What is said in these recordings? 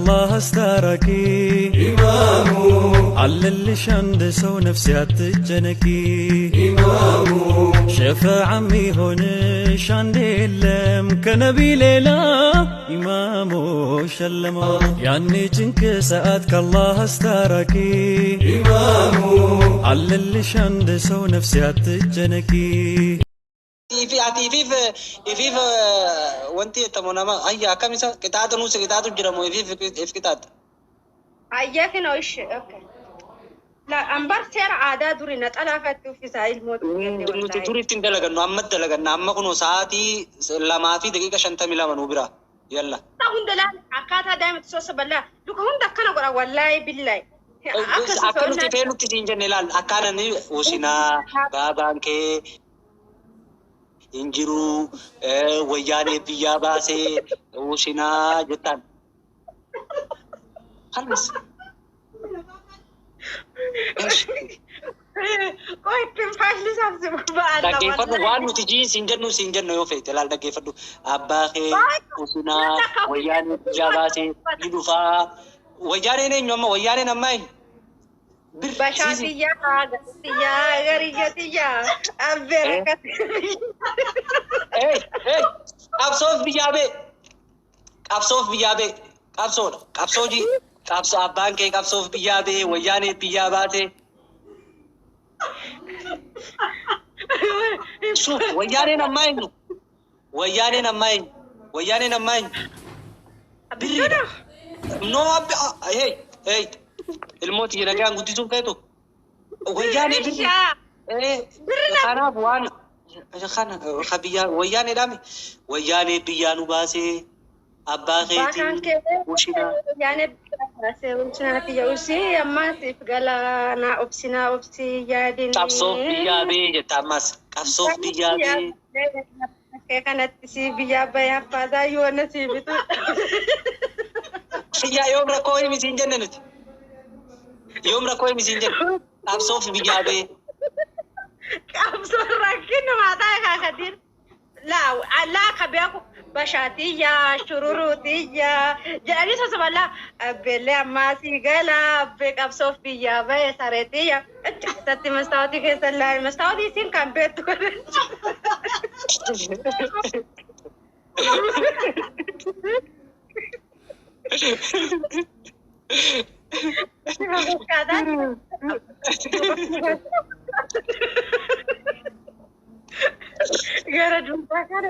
ከአላህ አስታራቂ ኢማሙ አለልሽ አንድ ሰው ነፍሴ አትጨነቂ ኢማሙ ሸፈዓ የሚሆንሽ አንድ የለም ከነቢ ሌላ ኢማሙ ሸለመው ያኔ ጭንቅ ሰዓት ከአላህ አስታራቂ ኢማሙ አለልሽ አንድ ሰው ነፍሴ አትጨነቂ። Ati ifiif wanti jettamu nama ayya akkam isa qixaaxa nuus qixaaxu jira moo ifiif if qixaaxa? Ayyaa kinoo ishee okay. La ambar seera aadaa durii naxalaa fatti uffisaa ilmootu kenne. Nuti wallaahi. Duriitti hin dalagannu, amma dalaganna. Amma kunoo sa'aatii 2:52 nu bira yalla. Ta hunda laal akkaataa daa'imatti sossoban laa luka hunda akkana godha wallaahi billaahi. Akka Akka nuti sosoonnaa feenutti siin jenne laal akkaanani usinaa baabaan kee hin jiru, wayyaanee biyyaa baasee usinaa jettaan. Kalmas. Qoy ittiin faallisaaf si ba'alla Dhaggeeffadhu wallaahi. waan nuti jii siin jennu siin jennu yoo feete laal dhaggeeffadhu. Abbaa kee usinaa wayyaanee biyyaa baasee ni dhufaa. Wayyaaneen eenyu amma? Wayyaaneen amma eenyu? Bir siisi. Bashaatiyyaa garitiyyaa gariyyatiyyaa abbee rakkate. Hey, hey, qabsoof biyyaa bee. Qabsoof biyyaa bee. Qabsoodha. Qabsoo jii. Qabsoo abbaan kee qabsoof biyyaa bee wayyaanee biyyaa baasee. Suuf wayyaaneen ammaa eenyu? Wayyaaneen ammaa eenyu? Wayyaaneen ammaa eenyu? Birriidha. No abbi, hey, hey. Ilmooti nagaan guddisuun feetu. Wayyaanee birri. Ishaa Kanaaf waan kana ka biyyaa wayyaaneedhaami. Wayyaanee biyyaa nu baasee abbaa Baakaan keetii kee ushinaa. yaane baasee ulchinaati usii ammaatiif galaa obsinaa obsii yaadini. Qabsoof biyyaa bee jetta ammas. Qabsoof biyyaa bee. Kee kanatti si biyyaa bahee haffaasaa yoona si bitu. Biyyaa yoom rakkoo himi siin jenne nuti? Yoom rakkoo himi siin jenne? Qabsoof biyyaa bee. Qabsoon rakkina maataa kaa kadir. Laa laa ka beeku bashaatiyyaa shururuutiyyaa jedhanii sosoban laa abbeellee ammaa sii galaa abbee qabsoof biyyaa bahe sareetiyyaa isatti mastaawotii keessa laali mastaawotii isiin kan beektu. Gara duubaa kana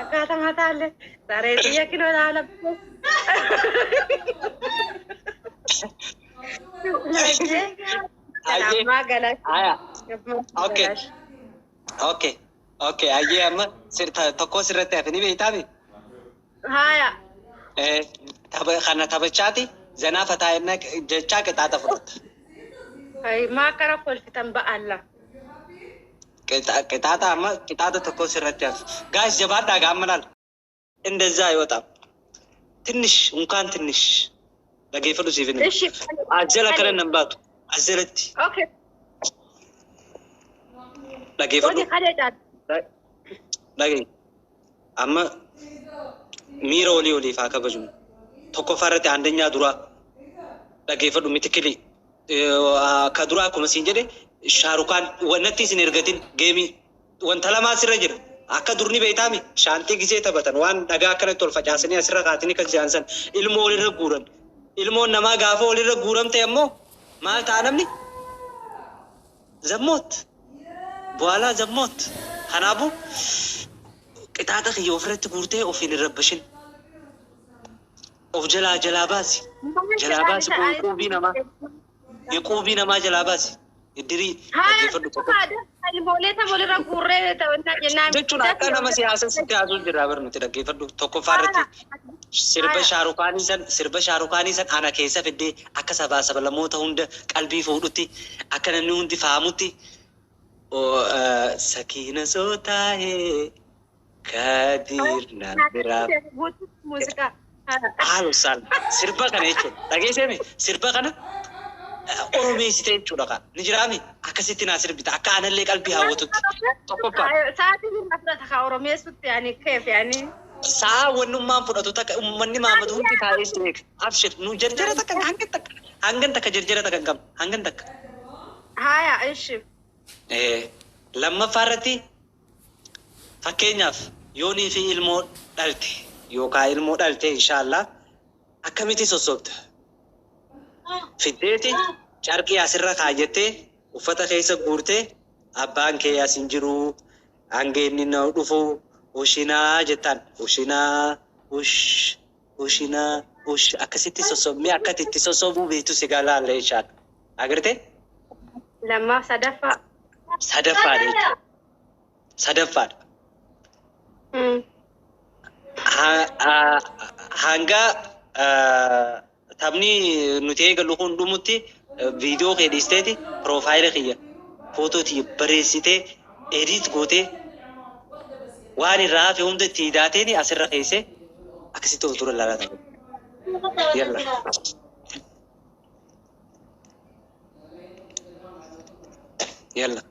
akkaataa mataallee sareetiyya kinoo laala. Ayyee. Ammaa galaa. Aya. Okay. Okay. Okay. Ayyee amma tokko sirratti hafe ni beektaami? Haya. Kana taphachaati zanaa fataa jechaa qixaaxa fudhatta. Maa akkana kolfitan ba'alla. Qixaaxa amma qixaaxa tokko sirratti hafe. Guys, jabaadhaa gaama laal. እንደዛ አይወጣም። ትንሽ እንኳን ትንሽ dhaggeeffadhu siif hin Ishi. Ajjala kana nan baatu ajjalatti Okay. dhaggeeffadhu. Hojii kalee caala. Dhagee amma miira olii oliif haa kabajnu. Tokkoffaa irratti andanyaa duraa dhaggeeffadhu mitikili ka duraa akkuma siin jedhe Shaarukaan natti isin ergatin geemii wanta lamaa sirra jira. Akka durni beektaami shaantii gisee taphatan waan dhagaa akkanatti ol facaasanii asirra kaatanii kan si'ansan ilmoo walirra guuran. Ilmoon namaa gaafa walirra guuramte ammoo maal ta'a namni? Zammoot. Bu'aalaa zammoot. Kanaafuu qixaaxa kiyya ofirratti guurtee of hin rabbashin. Of jalaa jalaa baasi. Jalaa baasi quubii namaa. Quubii namaa jalaa baasi. Iddirii dhaggeeffadhu tokko. Ilmoolee walirra guurree ta'annaa jennaan. Jechuun akka nama siyaasa sitti haasuu jirra bar nuti dhaggeeffadhu tokkoffaa irratti sirba Shaarukaanii san sirba Shaarukaanii san ana keessa fiddee akka sabaa sablammoota hunda qalbii fuudhutti akka namni hundi fahamutti sakiina soo taa'ee Kadir na biraa Muuziqaa. Haalu saan sirba kana jechuudha dhageesseemi sirba kana oromeessite jechuudha kan ni jiraami akkasitti naa sirbita akka anallee qalbii hawwatutti tokkoffaa. Sa'aatii birraa fudhata ka Oromeessutti yaani keef yaani. Sa'a wannummaan fudhatu takka uummanni maamatu hundi taa'ee si eega. Abshir nu jarjara takka hangan takka hangan takka jarjara takka hin qabnu hangan takka. Haya, ishi. Lammaffaa irratti fakkeenyaaf yoonii fi ilmoo dhalte yookaan ilmoo dhalte inshaallah akkamitti sossobta? Fiddeeti carqii asirra kaayyattee uffata keessa guurtee abbaan kee as hin jiru hanga inni na dhufu ushinaa jettaan ushinaa ush ushinaa ush akkasitti sossobmee akkatti itti sossobuu beektu si galaalle inshaallah. Agartee? Lammaaf sadaffaa. Sadaffaadha jechuudha. Sadaffaadha. Hanga taphni nuti eegallu kun dhumutti viidiyoo kee dhiisteeti piroofaayila kiyya footoo tiyya bareessitee edit gootee waan irraa hafe hunda itti hidaateeni asirra keessee akkasitti of dura ilaalaa ta'u. Yalla. Yalla.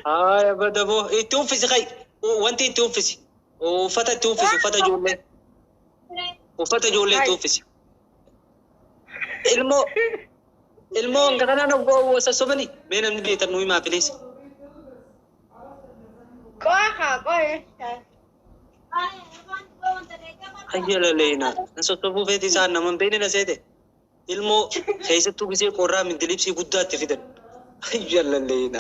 Haaya badaboo itti uffisi kai wanti itti uffisi uffata itti uffisi uffata ijoollee uffata ijoollee itti uffisi. Ilmoo ilmoo hanga kanaan sossobani mee namni beektan nu himaa please. Qoha qohe. Hayya laleena na sossobuu feeti isaan nama hin beekne na seete. Ilmoo keessattuu gisee qorraa mindilibsii guddaa itti fidan. Hayya laleena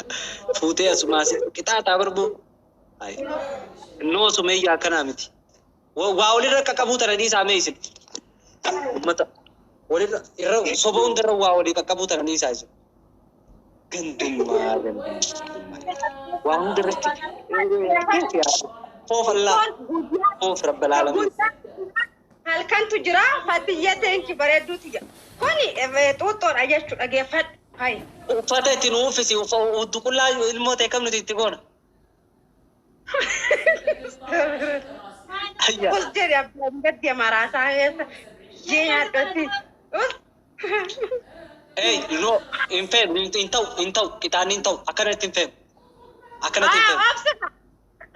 fuutee asumaa asitti qixaaxaa barbuu. Noo sumeeyyaa akkanaa miti. Waa walirra qaqqabuu tana dhiisaa mee isin. Uummata walirra irra soba hundarra waa walii qaqqabuu tana dhiisaa isin. Gandummaa gandummaa. Waa hundarratti foofallaa foof rabbal aalamiin. Halkantu jira fatiyya teenki bareedduutu jira. Kuni xuuxxoodha jechuudha geeffadhu. Hayi. Uffata itti nu uffisi udduqullaa ilmoo ta'e kam nuti itti goona. Ayya. Us jedhe abbaan gaddi maraasaa keessa jee nyaadhatti. Us. Hey, no, hin feenu, hin ta'u, hin ta'u, qixaanni hin ta'u, akkanatti hin feenu. Akkanatti hin feenu. Obsa.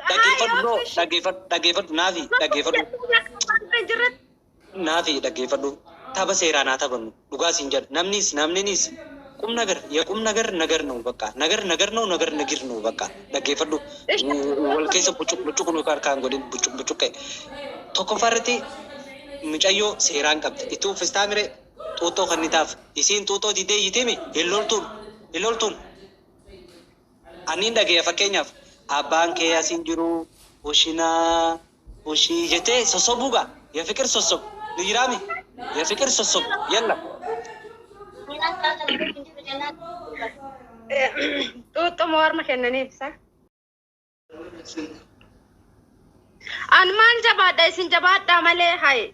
Dhaggeeffadhu, no, dhaggeeffadhu, dhaggeeffadhu, naafi, dhaggeeffadhu, naafi, dhaggeeffadhu. Tapha seeraan haa taphannu, dhugaa siin jedha. Namnis, namninis ቁም ነገር የቁም ነገር ነገር ነው በቃ ነገር ነገር ነው ነገር ንግር ነው በቃ dhaggeeffadhu. Wal keessa buccuq buccuq nu harkaan godhin buccuq buccuqqe. Tokkoffaa irratti mucayyoo seeraan qabdi. Itti uffistaa mire xuuxxoo kan taaf. Isiin xuuxxoo didee iyyitimi hin loltuun hin loltuun. Aniin dhageenya fakkeenyaaf abbaan kee as hin jiru ushinaa ushii jettee sossobuu gaa የፍቅር sossob ni jiraami የፍቅር sossob yalla. Xuuxxoo warma kennaniif isa. An maal jabaadha isin jabaadhaa malee hayi.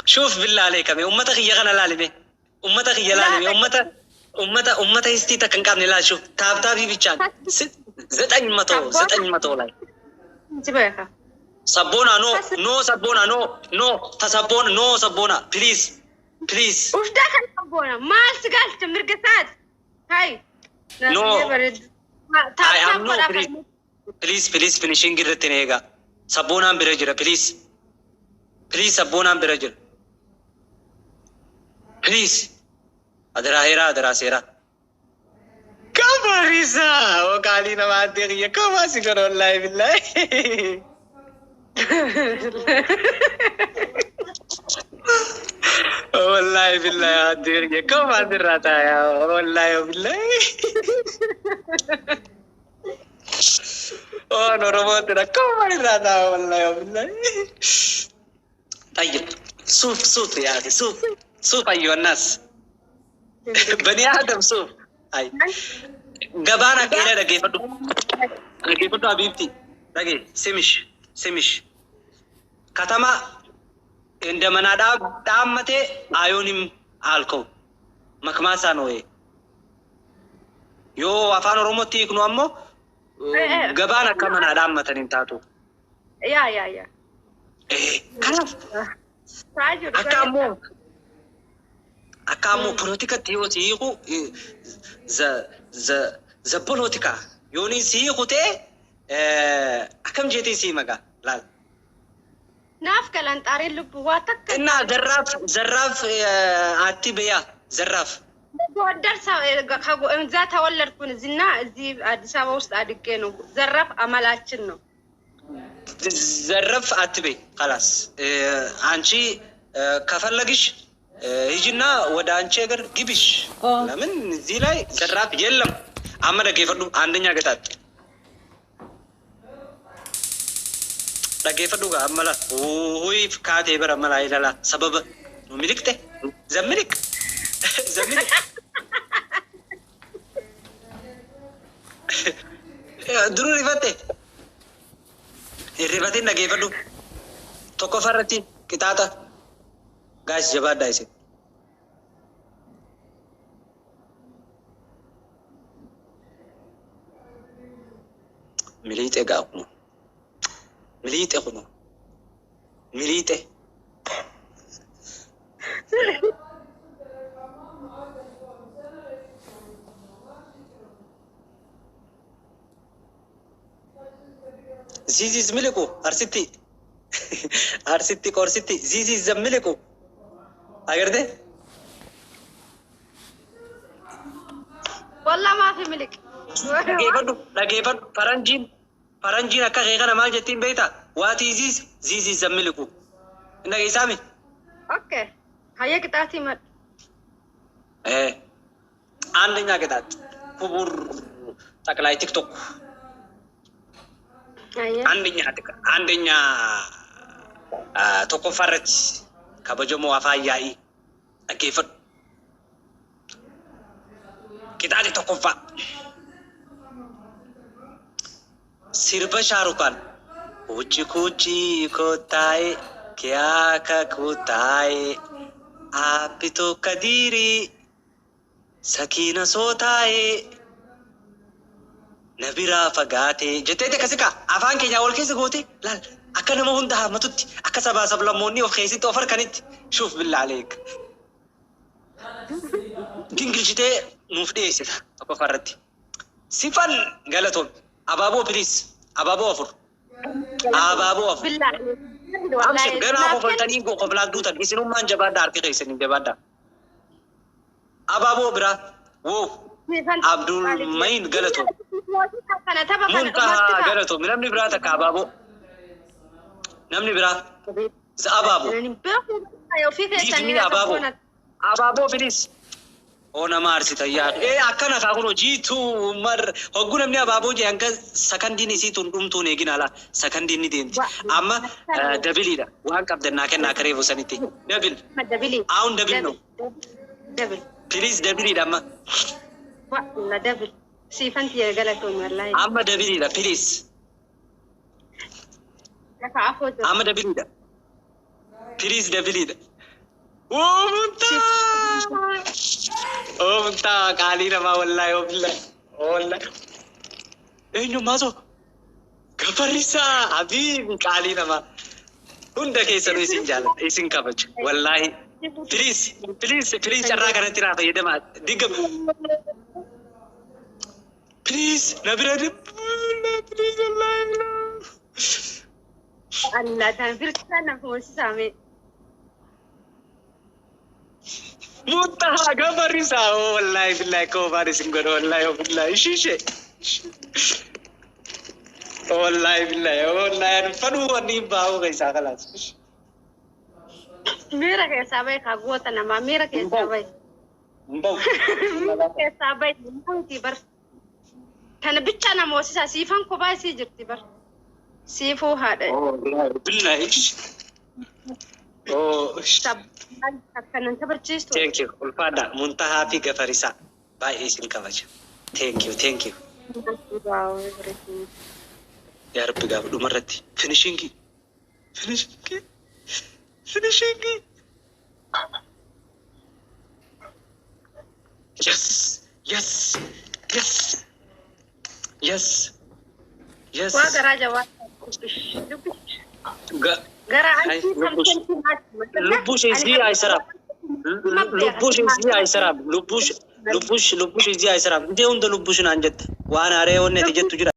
شوف بالله عليك أمي أمتك يا غنا لالمي أمتك يا لالمي أمتك أمتك أمتك هستي تكن قابني لا شوف تاب تابي بيتشان 900 900 ላይ Si beeka. ሰቦና no no ሰቦና no no ተሰቦና no ሰቦና please please Ufdaa kan sabboona maal si galcha mirga isaati. Hayi. No. I am no please please please finishing irratti na eegaa sabboonaan bira jira please please sabboonaan bira jira please adaraa heeraa adaraa seeraa. Kabarisa oo qaalii namaa ta'e kama si godha wallaahi billaahi. Wallaahi billaahi adeer kama asirraa taa'aa wallaahi billaahi. Oh, Oromooti kama irraa taa'aa wallaahi billaahi. طيب صوف صوف يا اخي صوف صوف ايها الناس بني ادم صوف اي gabaan akka ilaa dhaggeeffadhu dhaggeeffadhu habiibti dhage simish simish katama እንደመና ዳመቴ አዮንም አልከው makmaasaa noo'e yoo afaan oromootti hiiknu ammoo Gabaan akka manaa dhaammatan hin taatu. Yaa yaa yaa. Kanaaf akka ammoo politikatti yoo si hiiku the politika yooni si hiiku ta'e akkam jeetee si magaa laal. Naaf galan xaareen lubbuu waa takka. Innaa zarraaf zarraaf atti biyyaa zarraaf. ጎንደር እዛ ተወለድኩን እዚህና እዚህ አዲስ አበባ ውስጥ አድጌ ነው። ዘራፍ አመላችን ነው። ዘረፍ አትበይ። خلاص አንቺ ከፈለግሽ ሂጂና ወደ አንቺ ሀገር ግቢሽ። ለምን እዚህ ላይ ዘራፍ የለም። አመ dhaggeeffadhu አንደኛ ቅጣት dhaggeeffadhu gaa amma la ሁይ kaatee bara mala ilala sababa miliqxe zamiliq zamiliq duruu rifatte hirrifatiin dhaggeeffadhu tokkoffaa irratti qixaaxa gaas jabaadhaa isin. Miliixee gaa kunu miliixee kunu miliixee. Ziziz miliku arsitti arsitti qorsitti ziziz miliku agarte Wallah maafi milik. Dhageeffadhu dhageeffadhu faranjiin faranjiin akka kee kana maal jettiin beektaa waati ziz ziziz miliku dhageessaami. Okay hayya qixaatii mad. አንደኛ ቅጣት ክቡር ጠቅላይ ቲክቶክ አንደኛ አንደኛ tokkoffaa irratti kabajamoo afaan yaa'ii dhaggeeffadhu. Qixaaxi tokkoffaa sirba Shaarukaan kuchi kuchi kottaaye kiyaaka kuttaaye aappi tokka diirii sakiina sootaaye na biraa fagaatee jettee akkasi kaa afaan keenyaa wal keessa goote laal akka nama hunda hammatutti akka sabaa sablammoonni of keessatti of harkanitti shuuf billaa aleek. Gingilchitee nuuf dhiyeessita tokkoffaa irratti. Sifan galatoon abaaboo piliis abaaboo afur abaaboo afur. Amshir ganaa kofaltanii koflaaf duutan isinummaan jabaadhaa harki keessanii jabaadhaa. Abaaboo biraa woo Abdul Mayin galatoon. Muntahaa galatoon namni biraa takka abaaboo. Namni biraa abaaboo. Jiifni abaaboo. Abaaboo filis. Oo nama arsita yaa. Akkana kaa kunoo jiituu mar hogguu namni abaaboo jee hanga sakandiin isii tun dhumtuun eegin ala sakandiin ni deemti. Amma dabiliidha waan qabdan naa kennaa akka reefu sanitti. Dabil. Aawun dabil no. Piliis dabiliidha amma. Dabil. Siifanti galatoon wallaahi. Amma dabiliidha piliis. Amma dabiliidha. Piliis dabiliidha. Oomta! Oomta qaalii namaa wallaahi wallahi wallahi. Eenyummaa soo gafarrisaa habiibi qaalii namaa. Hunda keessanuu isin jaalladha isin kabaja wallaahi. Piliis piliis piliis carraa kanatti naa fayyadamaa diggam. Piliis na bira piliis wallaahi. Allah tan firtaan na foosisaame. Muntahaa gafarrisaa wallaahi billaahi koofaan isin godha wallaahi billaahi shishe. Wallaahi billaahi wallaahi ani fadhuu wanni hin baa'uu keessaa kalaas. Miira keessaa bahi kaa goota namaa miira keessaa bahi. Miira keessaa bahi miti bar. Kana bicha nama hoosisaa siifan kophaa isii jirti bar. Siifuu haadha. Billaahi. Akkanan taphachiistu. Thank you. Ulfaadha. Muntahaa fi Gafarisaa. Baay'ee isin kabaja. Thank you. Thank you. Yaa Rabbi gaafa dhumarratti finishingii. Finishingii. Finishingii. Yes. Yes. Yes. Yes. Yes. Waa garaa jabaa. Lubbish. Garaa Hai, antii lubbush. samsamtii. Lubbush እዚህ አይሰራም። Lubbush እዚህ አይሰራም። Lubbush lubbush lubbush እዚህ አይሰራም። እንዴ hunda lubbush naan jette waan haree wanni ati jettu jira.